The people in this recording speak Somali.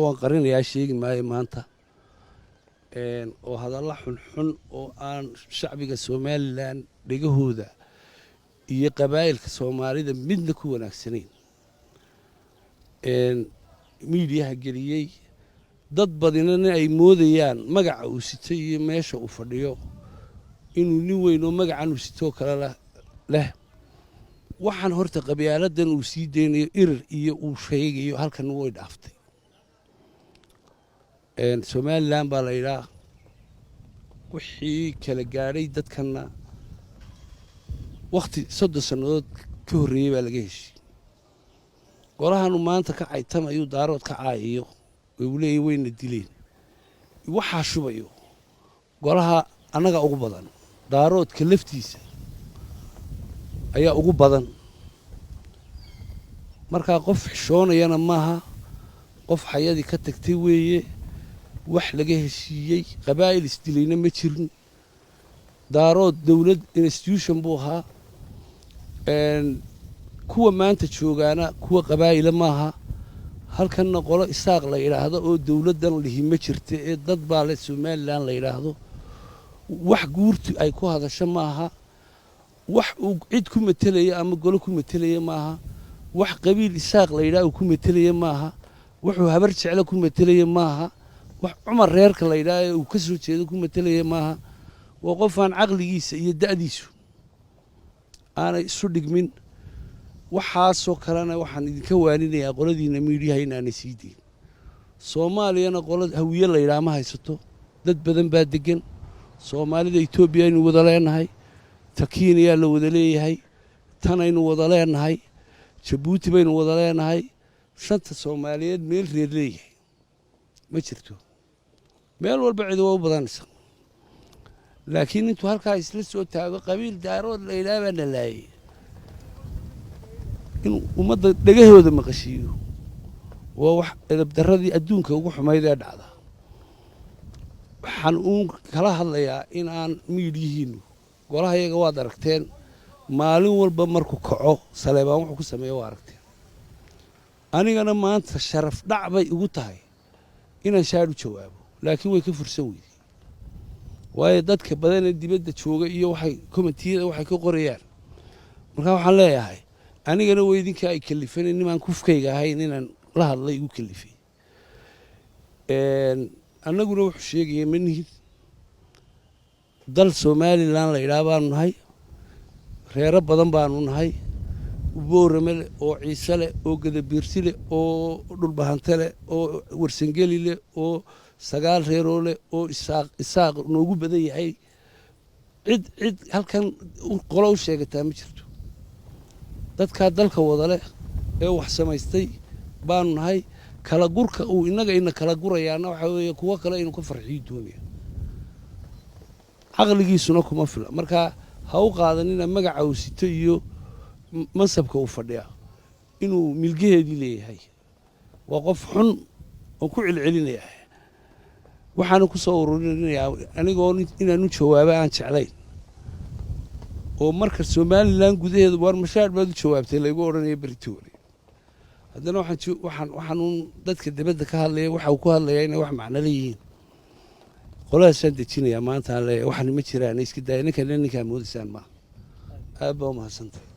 Waan qarinayaa, sheegi maayo maanta, oo hadalla xunxun oo aan shacbiga Somaliland dhegahooda iyo qabaa'ilka Soomaalida midna ku wanaagsanayn miidiyaha geliyey, dad badinana ay moodayaan magaca uu sito iyo meesha uu fadhiyo inuu nin weyn oo magacan uu sitoo kale leh. Waxaan horta qabyaaladan uu sii deynayo Irir iyo uu sheegayo halkan way dhaaftay. Somaliland baa la yidhaah. Wixii kala gaadhay dadkanna wakhti 30 sannadood ka horreeyey baa laga heshiy. Golahanu maanta ka caytamayuu Daarood ka caayiyo uu leeyahy wayna dileen, waxaa shubayo golaha annaga ugu badan, Daaroodka laftiisa ayaa ugu badan. Markaa qof xishoonayana maaha, qof xayadii ka tagtay weeye. Wax laga heshiiyey qabaa'il isdilayna ma jirin. Daarood dowlad institution buu ahaa. Kuwa maanta joogaana kuwa qabaa'ila maaha. Halkanna qolo Isaaq la yidhaahdo oo dowladdan lihi ma jirta ee dad baa le Somaliland la yidhaahdo. Wax guurtu ay ku hadasho maaha, wax uu cid ku matelaya ama golo ku matelaya maaha, wax qabiil Isaaq la yidhaha uu ku matelaya maaha, wuxuu Habar Jecle ku matelaya maaha, wax Cumar reerka la yidhaha ee uu ka soo jeedo ku matelaya maaha. Waa qofaan caqligiisa iyo da'diisu aanay isu dhigmin. Waxaasoo kalena waxaan idinka waaninayaa qoladiina miidhiyaha inaanay sii deyn. Soomaaliyana qolo Hawiye la yidhaha ma haysato, dad badan baa deggan. Soomaalida Etoobiya aynu wada leenahay, ta Keniyaa la wada leeyahay, tanaynu wada leenahay, Jabuuti baynu wada leenahay. Shanta Soomaaliyeed meel reer leeyahay ma jirto. Meel walba cidi waa u badanaysa. Laakiin intuu halkaa isla soo taago qabiil Daarood la yidhaha baa na laayay, inuu ummadda dhegahooda maqashiiyo waa wax edabdarradii adduunka ugu xumayd ee dhacda. Waxaan uun kala hadlayaa in aan miidhiyihiinnu golaha yaga waad aragteen maalin walba markuu kaco Saleebaan wuxuu ku sameeya waa aragteen. Anigana maanta sharaf dhac bay igu tahay inaan shaadh u jawaabo, laakiin way ka fursan weyday, waayo dadka badanee dibadda jooga iyo waxay commentiyada waxay ka qorayaan. Markaa waxaan leeyahay anigana way idinkaa ay kalifan nimaan kufkayga ahayn inaan la hadlay igu kalifay. Annaguna wuxuu sheegaya ma nihin. Dal Somaliland la yidhaha baanu nahay, reero badan baanu nahay, Boorame leh oo Ciise leh oo Gadabiirsi leh oo Dhulbahante leh oo Warsangeli leh oo sagaal reeroo leh oo Isaaq Isaaq noogu badan yahay. Cid halkan qolo u sheegataa ma jirto. Dadkaa dalka wada leh ee wax samaystay baanu nahay. Kala gurka uu innaga ina kala gurayaana waxaa weeye kuwo kale inuu ka farxiyo doonaya, caqligiisuna kuma fila. Marka ha u qaadanina magaca uu sito iyo mansabka uu fadhiya inuu milgaheedii leeyahay. Waa qof xun oon ku celcelinaya. Waxaana ku soo ururinayaa anigoo inaanu jawaabo aan jeclayn oo marka Somaliland gudaheeda waar mashaar baad u jawaabtay laygu odhanaya beritoole, haddana waxaan uun dadka dibadda ka hadlaya waxa uu ku hadlayaa inay wax macno leeyihiin. Qoladaasaan dejinayaa maanta aan leeyahay waxani ma jiraan, iska daaya. Ninkan ninkaa moodaysaan maaha. Aad baa u mahadsantahay.